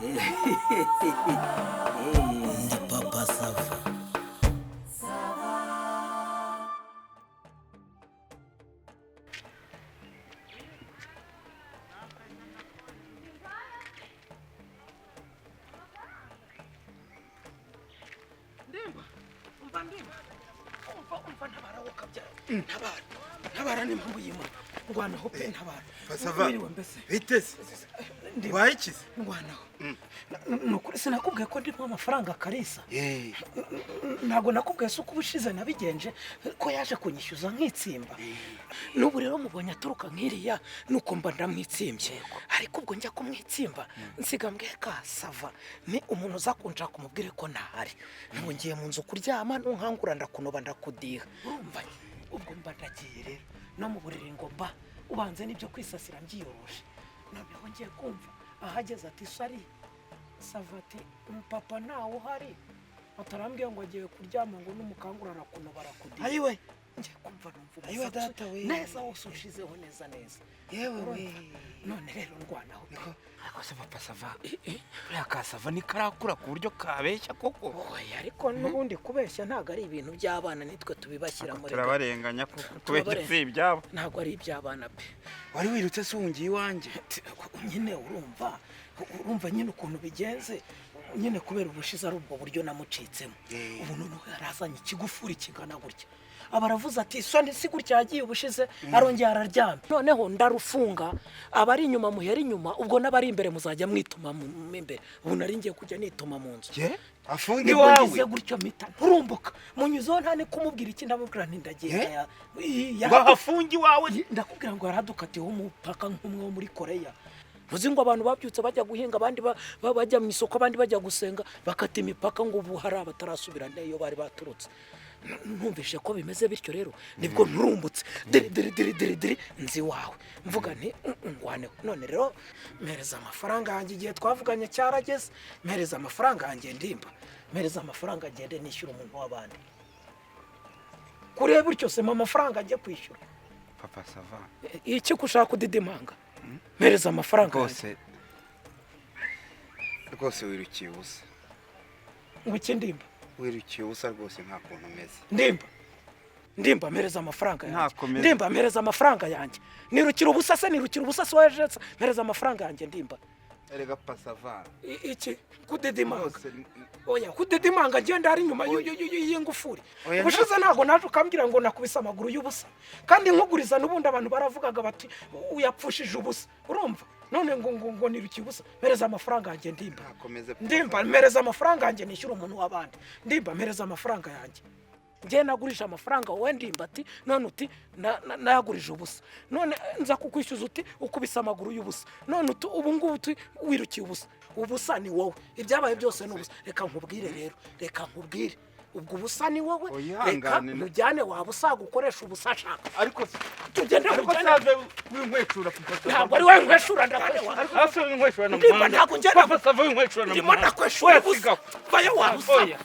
Ndi Papa Sava. Ndimba, umva ndimba, umva, umva, ntabara wo kabyara, ntabara, ntabara n'impamvu y'Imana, ndwanaho pe, ntabara. Pasava. Wiriwe mbese? Biteze. Ndimba. Wayikize. Ndwanaho. Ni ukuri sinakubwiye ko ndimo amafaranga Kalisa? Ntabwo nakubwiye se uko ubushize nabigenje, ko yaje kunyishyuza nkitsimba? N'ubu rero mubonye aturuka nk'iriya, nuko mba ndamwitsimbye. Ariko ubwo njya kumwitsimba, nsiga mbwiye ka Sava ni umuntu uza kunshaka, umubwire ko ntahari, ntabwo ngiye mu nzu kuryama, nunkangura ndakunoba ndakudiha. Urumva, ubwo mba ndagiye rero no mu buriri ngo mba ubanze n'ibyo kwisasira mbyiyoroshe. Noneho ngiye kumva ahageze ati: "Sari Sava," ati: "Papa ntawe uhari," atarambwiye ngo agiye kuryama, ngo n'umukangura arakunoba arakudiha. Ayiwe. Ngiye kumva numva Ayiwe, umusatsi data we. neza wose ushizeho neza neza. Yewe we. Urumva? None rero ndwanaho pe. Niko ariko se Papa Sava, buriya ka Sava ntikarakura ku buryo kabeshya koko? Oya, ariko n'ubundi kubeshya ntabwo ari ibintu by'abana, nitwe tubibashyiramo reka. Turabarenganya kuko kubeshya Turabarenga. si ibyabo. Ntabwo ari iby'abana pe. Wari wirutse se wungiye iwanjye? Nyine urumva nyine ukuntu bigenze nyine, kubera ubushize ari ubwo buryo namucitsemo. Ubu noneho yarazanye ikigufuri kingana gutya, aba aravuze ati: "Soni si gutya yagiye ubushize." Arongera araryama, noneho ndarufunga, abari inyuma muhera inyuma, ubwo n'abari imbere muzajya mwituma mo imbere. Ubu nari ngiye kujya nituma mu nzu. Ye, afunga Nibwo iwawe? ngize gutyo mpita nturumbuka munyuzeho, nta ni kumubwira iki, ndamubwira nti ndagenda. Ngo ahafunge iwawe? Ndakubwira ngo yaradukatiyeho umupaka nk'umwe wo muri Koreya. Ntuzi ngo abantu babyutse bajya guhinga, abandi bajya mu isoko, abandi bajya gusenga, bakata imipaka, ngo ubu hari abatarasubira n'iyo bari baturutse. Numvise ko bimeze bityo rero, nibwo nturumbutse diri diri diri diri diri nzi iwawe, mvuga nti: Ngwaneho." None rero mpereza amafaranga yanjye, igihe twavuganye cyarageze. Mpereza amafaranga yanjye ndimba, mpereza amafaranga ngende nishyura umuntu w'abandi. Kureba utyo sema amafaranga ajye kwishyura. Papa Sava. Iki ko ushaka kudidimanga? Mpereza amafaranga yanjye. Rwose rwose wirukiye ubusa. Ngo iki ndimba? Wirukiye ubusa rwose, nta kuntu umeze. Ndimba, ndimba, mpereza amafaranga yanjye. Ntakomeza. Ndimba, mpereza amafaranga yanjye. Nirukira ubusa se? Nirukira ubusa se wajeje? Mpereza amafaranga yanjye ndimba. Erega Pasava. Iki kudidimanga? Rwose. Oya, kudidimanga ngenda hari inyuma y'ingufuri. Oya. Ubushize ntabwo naje ukambwira ngo nakubise amaguru y'ubusa, kandi nkuguriza n'ubundi abantu baravugaga bati uyapfushije ubusa. Urumva none ngo nirukiye ubusa? Mpereza amafaranga yanjye ndimba. Ntakomeze. Ndimba, mpereza amafaranga yanjye nishyura umuntu w'abandi. Ndimba, mpereza amafaranga yanjye. Njye nagurisha amafaranga wowe ndimba, ati none uti nayagurije ubusa, none nza kukwishyuza uti ukubise amaguru y'ubusa, none uti ubu ngubu uti wirukiye ubusa. Ubusa ni wowe, ibyabaye byose ni ubusa. Reka nkubwire rero, reka nkubwire, ubwo ubusa ni wowe. Reka Uyihangane nkujyane, waba usaga ukoresha ubusa ashaka. Ariko Tugende. Ariko Nkujyane. Save winkwecura, Papa Sava. Ntabwo ari wowe nkweshura, ndakweshura. Ase winkwecura na Ndimba, muhanda. ntabwo ngenda. Papa Sava, winkwecura na Ndimo muhanda. ndakweshura Oya, ubusa. sigaho. Vayo waba usaga. Oya.